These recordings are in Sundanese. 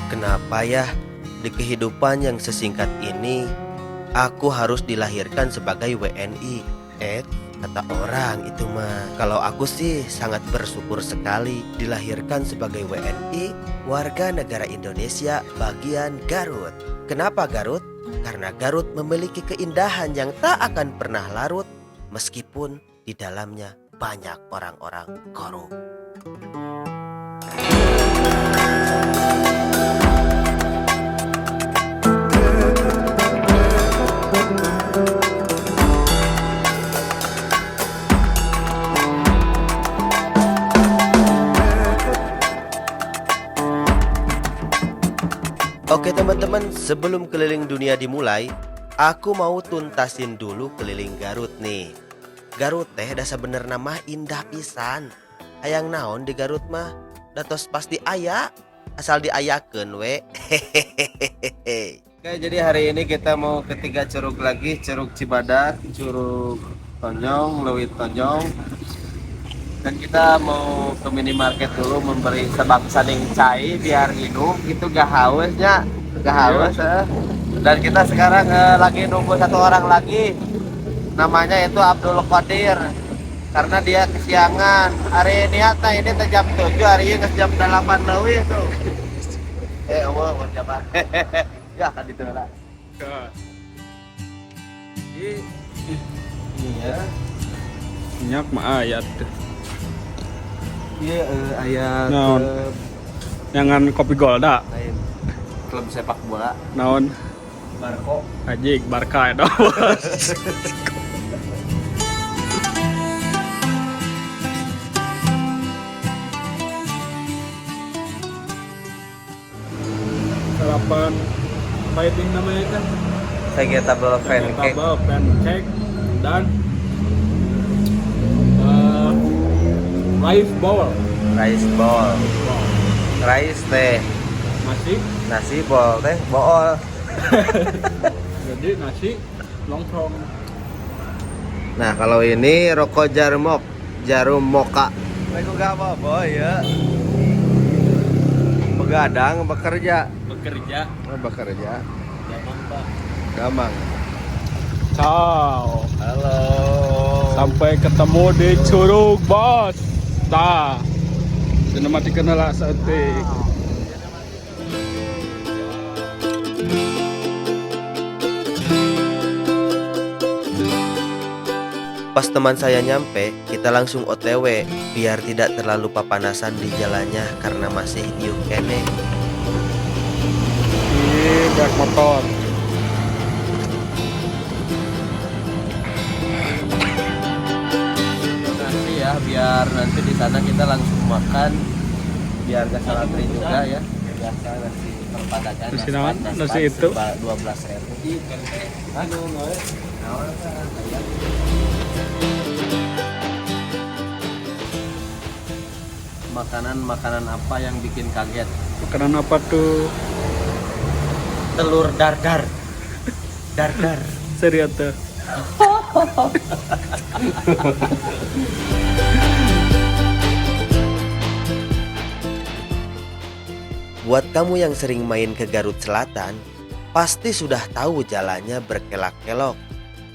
Kenapa ya di kehidupan yang sesingkat ini aku harus dilahirkan sebagai WNI? Kata orang itu mah. Kalau aku sih sangat bersyukur sekali dilahirkan sebagai WNI, warga negara Indonesia bagian Garut. Kenapa Garut? Karena Garut memiliki keindahan yang tak akan pernah larut meskipun di dalamnya banyak orang-orang korup. Oke teman-teman, sebelum keliling dunia dimulai, aku mau tuntasin dulu keliling Garut nih. Garut teh da sabenerna mah indah pisan. Hayang naon di Garut mah? Da tos pasti aya, asal diayakeun we. Hehehe. Oke, jadi hari ini kita mau ke tiga curug lagi, Curug Cibadak, Curug Tonjong, Leuwi Tonjong. Dan kita mau ke minimarket dulu memberi sebangsa ning cai biar minum gitu, gak hausnya, gak haus. Eh. Dan kita sekarang lagi nunggu satu orang lagi, namanya itu Abdul Qadir, karena dia kesiangan. Hari niatnya ini teh jam 7, hari ini jam 8 lebih tuh. Allah, mau jam ya kan itu lah. Iya. Minyak mah aya tuh. Iya, aya Naon? Klub Jangan kopi Golda. Lain klub sepak bola. Naon? Barco. Anjing Barca eta. Sarapan apa itu namanya kan? Vegetable pancake. Vegetable pancake dan rice bowl. Rice bowl. Rice teh. Nasi. Nasi bowl teh bool. Jadi nasi longkrong. Nah, kalau ini rokok jarmok, jarum moka. Mereka gak apa-apa ya. Begadang bekerja. Bekerja. Oh, bekerja. Gampang, Pak. Gampang. Ciao. Halo. Sampai ketemu di Curug, Bos. Tah. Sinematikan lah saeutik. Pas teman saya nyampe, kita langsung OTW biar tidak terlalu papanasan di jalannya karena masih iuh keneh. Ih, banyak motor. Nanti ya, biar nanti di sana kita langsung makan, biar gak salah antri juga ya. Biasa nasi perpadakan. Nasi naon? Nasi itu? 12.000. Hah? Naon, ayam. Makanan-makanan apa yang bikin kaget? Makanan apa tuh? Telur dadar. Dadar. Serius tuh. Buat kamu yang sering main ke Garut Selatan, pasti sudah tahu jalannya berkelak-kelok.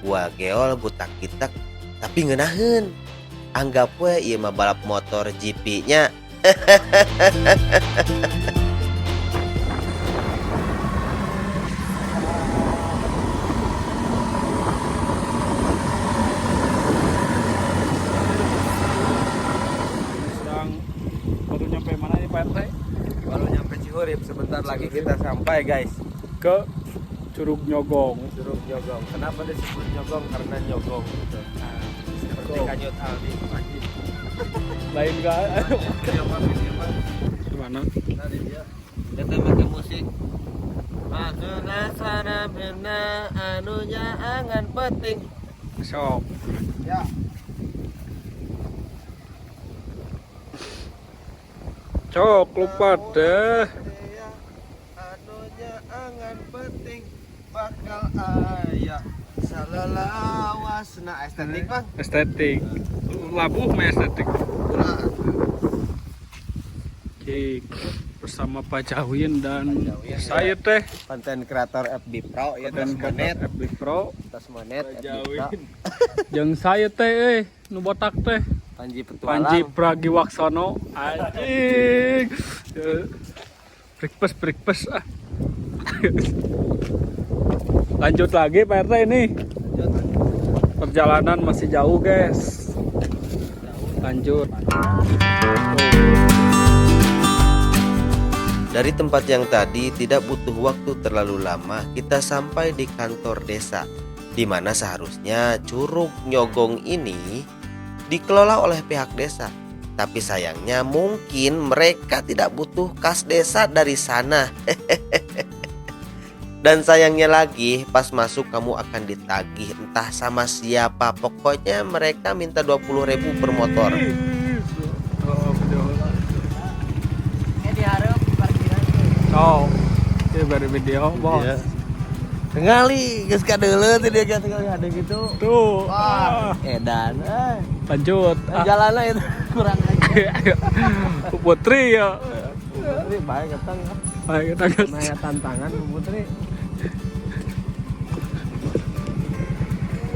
Gua geol gutak-gitak, tapi ngeunaheun. Anggap we ieu mah balap motor GP-nya. Sedang baru nyampe mana nih Pak RT? Baru nyampe Cihurip, sebentar lagi kita sampai guys. Ke Curug Nyogong. Curug Nyogong. Kenapa disebut Nyogong? Karena nyogong gitu. Nah, Seperti kanyut Aldi. Lain gak? Iya, Pak, ini, Pak. Gimana? Tadi dia. Kita pakai musik. Masuna sana bena anunya angan penting. Sok. Ya. Cok, lupa deh. Anunya angan penting bakal aya salalawasna estetik bang. Estetik. Labuh mah estetik. Ulah. Trekking bersama Pak Jawin dan saya teh Konten kreator FB Pro ya, konten tas monet, FB Pro. Tas monet FB Pro. Jeung saya teh nu botak teh. Panji Petualang. Panji Pragiwaksono. Anjing. Breakfast breakfast ah. Lanjut lagi Pak RT ini. Perjalanan masih jauh, guys. Lanjut. Dari tempat yang tadi tidak butuh waktu terlalu lama kita sampai di kantor desa, di mana seharusnya Curug Nyogong ini dikelola oleh pihak desa. Tapi sayangnya mungkin mereka tidak butuh kas desa dari sana. Dan sayangnya lagi pas masuk kamu akan ditagih entah sama siapa. Pokoknya mereka minta 20.000 per motor. Oh, video. Oh, ini baru video, bos. Iya. Tingali, geus kadeuleu teh dia tingali ada gitu. Tuh. Wah, Ah. edan. Eh, Lanjut. Ah. jalannya itu kurang aja. Putri ya. Putri baik ketang. Ayo kita gas. Nanya tantangan Bu Putri.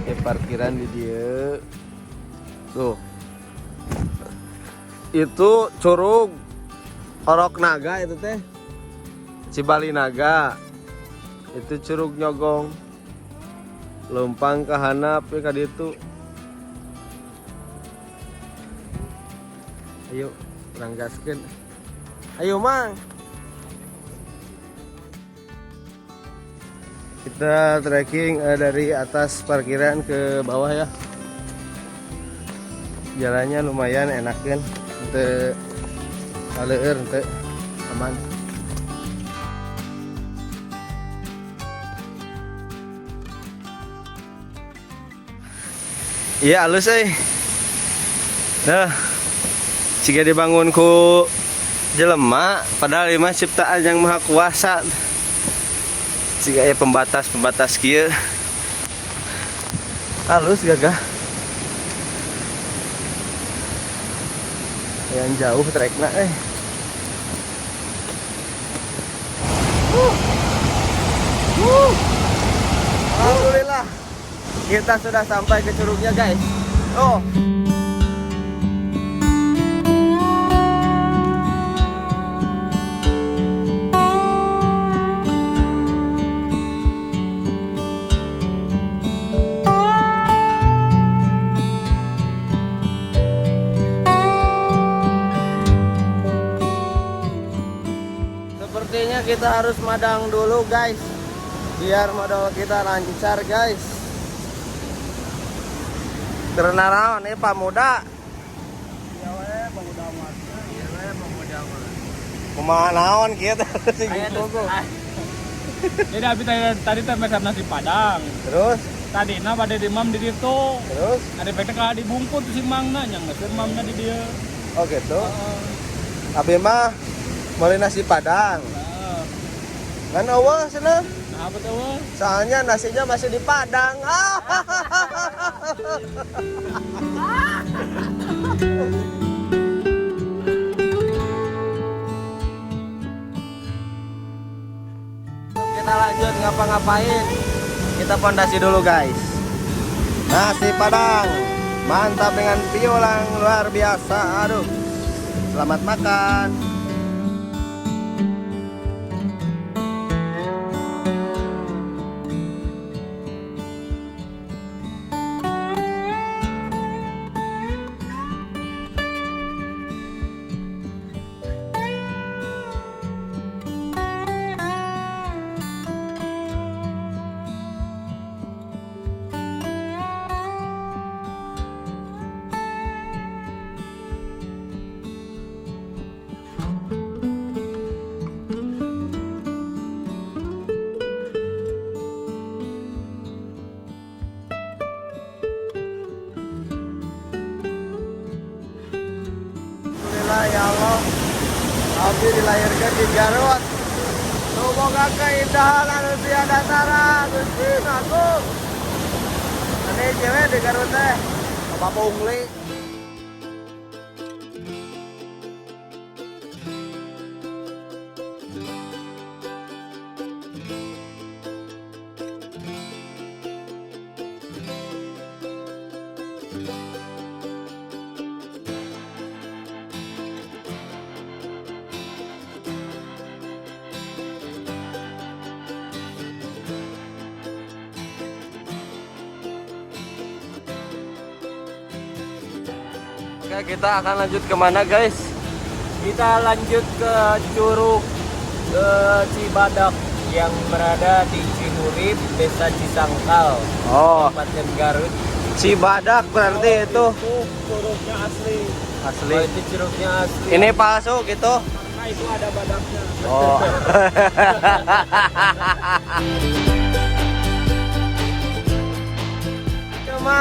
Oke, parkiran di dia. Tuh. Itu Curug Orok Naga itu teh. Cibali Naga. Itu Curug Nyogong. Lempang ke handap ya ka ditu. Ayo, urang gaskeun. Ayo, Mang. Kita trekking dari atas parkiran ke bawah ya. Jalannya lumayan enakan, untuk aleur, untuk aman. Iya halus eh. Nah, jika dibangun ku jelema, padahal ieu mah ciptaan yang maha kuasa. Jika ya pembatas-pembatas kieu. Halus gagah. Yang jauh trekna eh. Alhamdulillah kita sudah sampai ke curugnya guys. Oh. Sepertinya kita harus madang dulu guys, biar modal kita lancar guys. Karena naon eh Pak Muda? Iya we, pemuda mah. Iya we, pemuda mah. Kumaha naon kieu teh sing gitu. Jadi abi tadi teh meser nasi Padang. Terus, Tadi na pada di mam di ditu. terus. Ada pek kalau dibungkus tuh si mangna nya geus mamna di dieu. Oh gitu. Abi mah meuli nasi Padang. Heeh. Kan eueuh cenah. Nah, apa tuh we? Soalnya nasinya masih di Padang. Ah. Kita lanjut ngapa-ngapain. Kita pondasi dulu guys. Nasi Padang mantap dengan piolang luar biasa. Aduh. Selamat makan. Alhamdulillah ya Allah, Abi dilahirkan di Garut. Semoga keindahan anu tiada tara, Gusti ngaku. Ini cewek di Garut teh, apa pungli. Oke, kita akan lanjut kemana guys? Kita lanjut ke Curug Cibadak yang berada di Cihurip, Desa Cisangkal, Oh, Kabupaten Garut. Cibadak berarti itu Curugnya asli. asli. Oh, itu curugnya asli. Ini palsu gitu. Karena itu ada badaknya. Oh. Cuma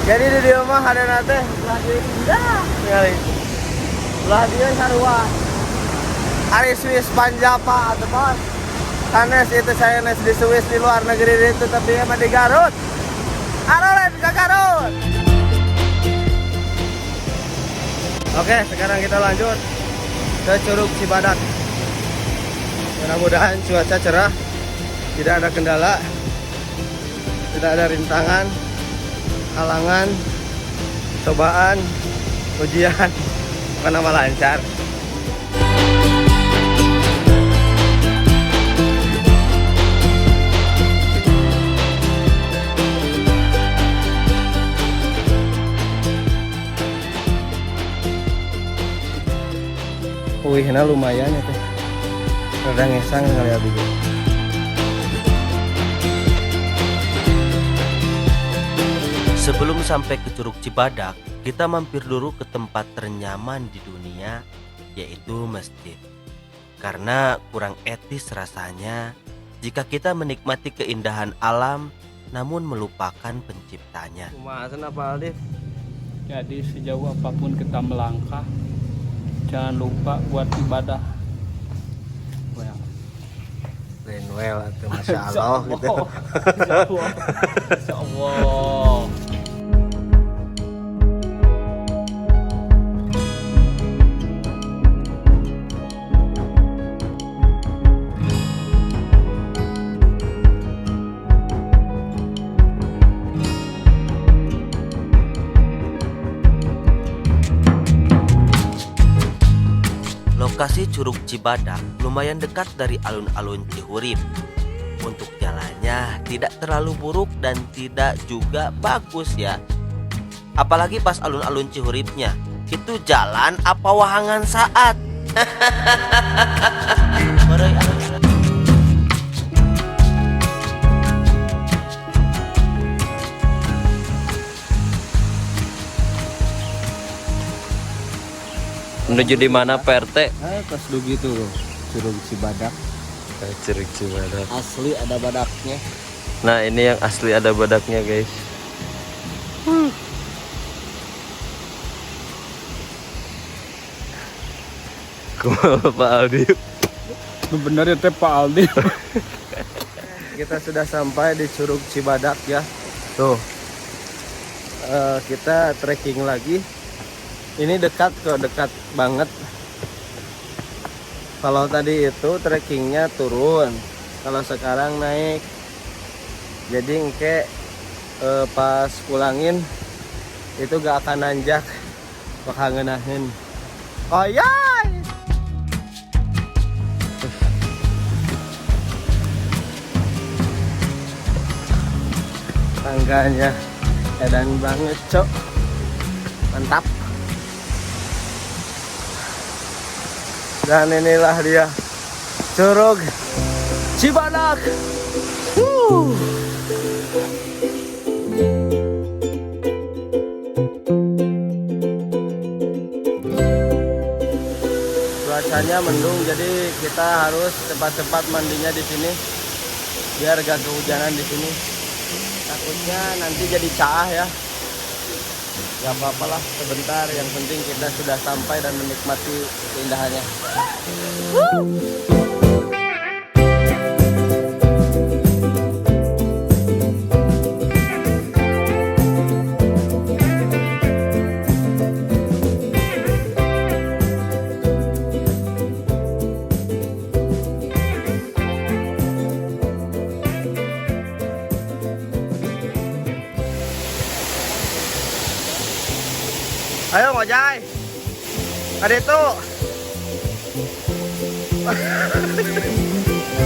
jadi di dieu mah hadana teh belah dieu indah ningali. Belah dieu sarua. Ari Swiss Panjapa atau bos. Sanes itu saya nes di Swiss di luar negeri itu tapi emang di Garut. Arolen ke Garut. Oke, sekarang kita lanjut ke Curug Cibadak. Mudah-mudahan cuaca cerah, tidak ada kendala, tidak ada rintangan, halangan, cobaan, ujian, bukan nama lancar. Wih, nah lumayan ya teh. Rada ngesang kali abi ge. Sebelum sampai ke Curug Cibadak, kita mampir dulu ke tempat ternyaman di dunia, yaitu masjid. Karena kurang etis rasanya jika kita menikmati keindahan alam namun melupakan penciptanya. Kumaha apa Alif? Jadi sejauh apapun kita melangkah, jangan lupa buat ibadah. Well, Well, atau Masya Allah gitu. Insya Allah. Insya Allah. Lokasi Curug Cibadak lumayan dekat dari alun-alun Cihurip. Untuk jalannya tidak terlalu buruk dan tidak juga bagus ya. Apalagi pas alun-alun Cihuripnya, itu jalan apa wahangan saat. Bareuy alun. Menuju di mana Pak RT? Pas dugi tuh Curug Cibadak. Curug Cibadak. Asli ada badaknya. Nah, ini yang asli ada badaknya, guys. Kumaha Pak Aldi? Bener ya teh Pak Aldi. Kita sudah sampai di Curug Cibadak ya. Tuh. Kita trekking lagi. Ini dekat kok, dekat banget. Kalau tadi itu trekkingnya turun, kalau sekarang naik. Jadi engke pas pulangin itu gak akan nanjak, bakal ngeunaheun. Oh iya. Tangganya edan banget, cok. Mantap. Dan inilah dia Curug Cibadak. Wuh. Cuacanya mendung, jadi kita harus cepat-cepat mandinya di sini biar gak kehujanan di sini. Takutnya nanti jadi caah ya. Gak apa-apa lah, sebentar. Yang penting kita sudah sampai dan menikmati keindahannya. Woo! Ayo ngojay. Ada itu.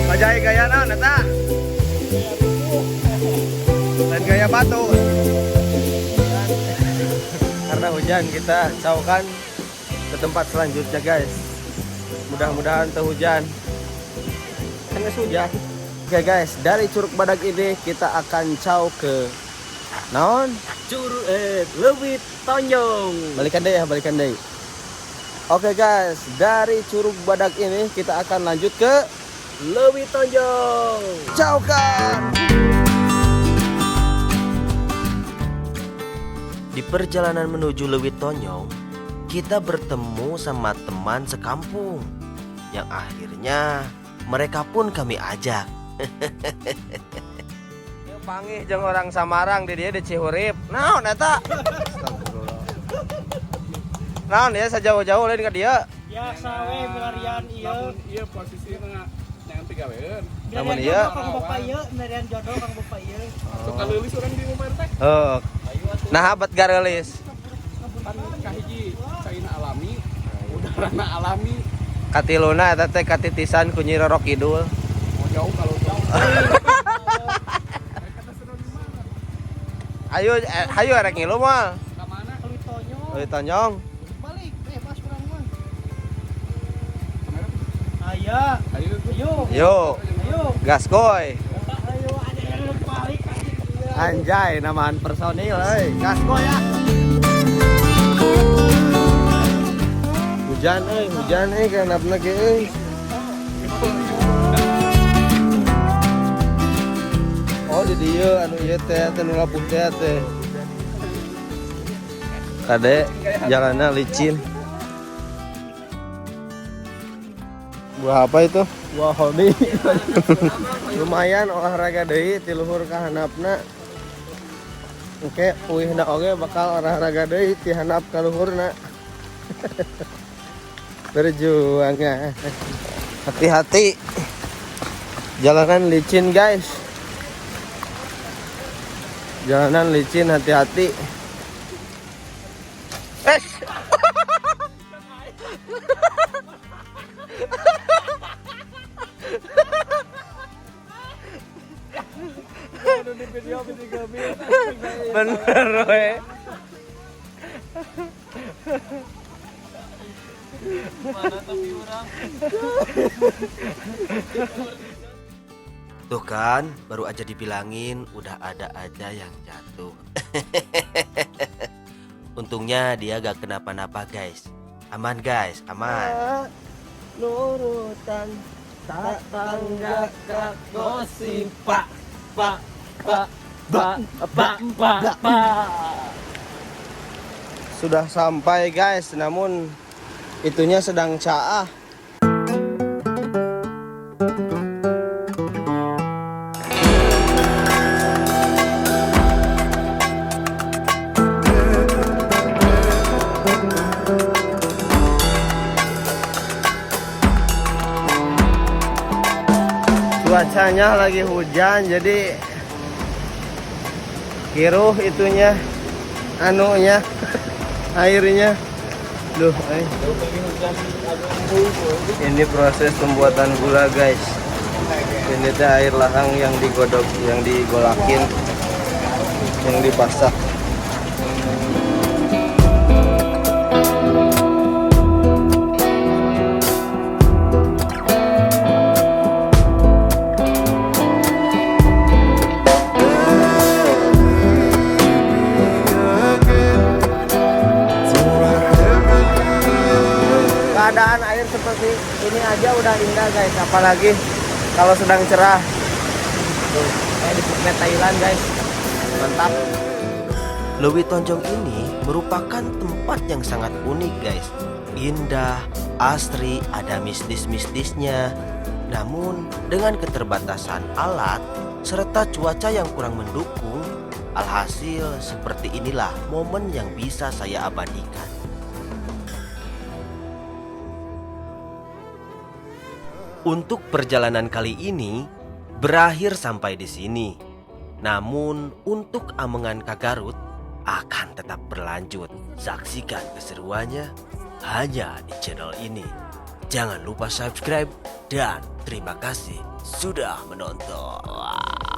Ngojay gaya naon eta? Lain gaya batu. Karena hujan. Hujan, kita caukan ke tempat selanjutnya, guys. Mudah-mudahan teu hujan. Kan geus hujan. Oke guys, dari Curug Badak ini kita akan caw ke naon? Curug Leuwi Tonjong. Balikan deui ya, balikan deui. Oke guys, dari Curug Badak ini kita akan lanjut ke Leuwi Tonjong. Caukan. Di perjalanan menuju Leuwi Tonjong, kita bertemu sama teman sekampung yang akhirnya mereka pun kami ajak. Ieu panggih jeung orang Samarang di dieu di Cihurip. Naon eta? Astagfirullah. Naon ya sajauh-jauh lain ka dieu. Biasa we milarian ieu. Iya, posisinya jangan tiga weun. Namun Milarian ieu. jodoh kang bapak ieu, milarian jodoh kang bapak ieu. Sok kaleulis urang di rumah teh. Heuh. Nah, bat gareulis. Kan kahiji caina alami, udarana alami. Katiluna eta teh katitisan ku Nyi Roro Kidul. Mau jauh kalau jauh. Kata seru di mana? Ayo hayu rek ngilu moal. Ka mana? Leuwi Tonjong. Leuwi Tonjong. Balik bebas urang mah. Kamera. Aya, Ayo. ayo. Yo, Ayo. gas koy. Ayo ada yang balik. Anjay, namaan personil euy. Gas koy ya. Hujan euy, hujan euy kanapna ge euy. Oh, di dieu anu ieu teh teh nu lapuh teh teh. Kade jalannya licin. Buah apa itu? Buah hobi. Lumayan olahraga deui ti luhur ka handapna. Oke, uihna oge bakal olahraga deui ti handap ka luhurna. Berjuang ya. Hati-hati. Jalanan licin, guys. Jalanan licin, hati-hati. Eh. Bener we. Tuh kan, baru aja dibilangin udah ada aja yang jatuh. Untungnya dia gak kenapa-napa guys. Aman guys, aman. Nurutan tetangga gosip pak pak pak pak pak pak pak. Sudah sampai guys, namun itunya sedang caah. Cuacanya lagi hujan, jadi kiruh itunya, anunya, airnya. Duh, eh. Ini proses pembuatan gula guys. Ini teh air lahang yang digodok, yang digolakin, yang dipasak. Keadaan air seperti ini aja udah indah guys, apalagi kalau sedang cerah. Tuh, kayak di Phuket Thailand guys. Mantap. Leuwi Tonjong ini merupakan tempat yang sangat unik guys. Indah, asri, ada mistis-mistisnya. Namun dengan keterbatasan alat serta cuaca yang kurang mendukung, alhasil seperti inilah momen yang bisa saya abadikan. Untuk perjalanan kali ini berakhir sampai di sini. Namun untuk Amengan ka Garut akan tetap berlanjut. Saksikan keseruannya hanya di channel ini. Jangan lupa subscribe dan terima kasih sudah menonton.